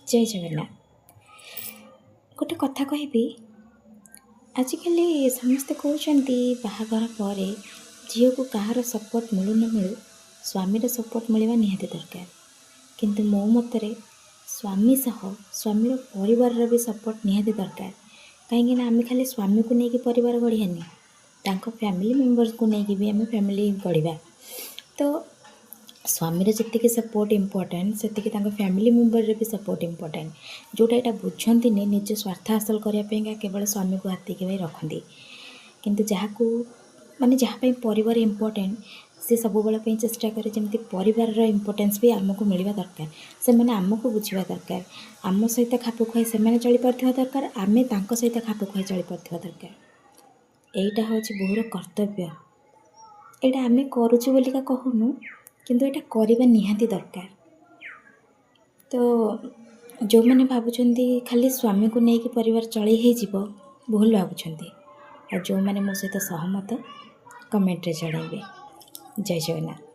ଜୟ ଜଗନ୍ନାଥ। ଗୋଟେ କଥା କହିବି, ଆଜିକାଲି ସମସ୍ତେ କହୁଛନ୍ତି ବାହାଘର ପରେ ଝିଅକୁ କାହାର ସପୋର୍ଟ ମିଳୁ ନ ମିଳୁ, ସ୍ୱାମୀର ସପୋର୍ଟ ମିଳିବା ନିହାତି ଦରକାର। କିନ୍ତୁ ମୋ ମତରେ ସ୍ୱାମୀ ସହ ସ୍ୱାମୀର ପରିବାରର ବି ସପୋର୍ଟ ନିହାତି ଦରକାର। କାହିଁକିନା ଆମେ ଖାଲି ସ୍ୱାମୀକୁ ନେଇକି ପରିବାର ଗଢ଼ିବାନି, ତାଙ୍କ ଫ୍ୟାମିଲି ମେମ୍ବର୍ସକୁ ନେଇକି ବି ଆମେ ଫ୍ୟାମିଲି ଗଢ଼ିବା। ତ ସ୍ୱାମୀର ଯେତିକି ସପୋର୍ଟ ଇମ୍ପୋର୍ଟାଣ୍ଟ, ସେତିକି ତାଙ୍କ ଫ୍ୟାମିଲି ମେମ୍ବରର ବି ସପୋର୍ଟ ଇମ୍ପୋର୍ଟାଣ୍ଟ। ଯେଉଁଟା ଏଇଟା ବୁଝନ୍ତିନି, ନିଜ ସ୍ୱାର୍ଥ ହାସଲ କରିବା ପାଇଁକା କେବଳ ସ୍ୱାମୀକୁ ହାତେଇକି ଭାଇ ରଖନ୍ତି। କିନ୍ତୁ ଯାହାକୁ ମାନେ ଯାହା ପାଇଁ ପରିବାର ଇମ୍ପୋର୍ଟାଣ୍ଟ, ସେ ସବୁବେଳ ପାଇଁ ଚେଷ୍ଟା କରେ ଯେମିତି ପରିବାରର ଇମ୍ପୋର୍ଟାନ୍ସ ବି ଆମକୁ ମିଳିବା ଦରକାର, ସେମାନେ ଆମକୁ ବୁଝିବା ଦରକାର, ଆମ ସହିତ ଖାପ ଖୁଆଇ ସେମାନେ ଚଳିପାରୁଥିବା ଦରକାର, ଆମେ ତାଙ୍କ ସହିତ ଖାପ ଖୁଆଇ ଚଳିପାରୁଥିବା ଦରକାର। ଏଇଟା ହେଉଛି ବୋହୂର କର୍ତ୍ତବ୍ୟ। ଏଇଟା ଆମେ କରୁଛୁ ବୋଲିକା କହୁନୁ, କିନ୍ତୁ ଏଇଟା କରିବା ନିହାତି ଦରକାର। ତ ଯେଉଁମାନେ ଭାବୁଛନ୍ତି ଖାଲି ସ୍ୱାମୀକୁ ନେଇକି ପରିବାର ଚଳେଇ ହେଇଯିବ, ଭୁଲ ଭାବୁଛନ୍ତି। ଆଉ ଯେଉଁମାନେ ମୋ ସହିତ ସହମତ, କମେଣ୍ଟରେ ଜଣାଇବେ। ଜୟ ଜଗନ୍ନାଥ।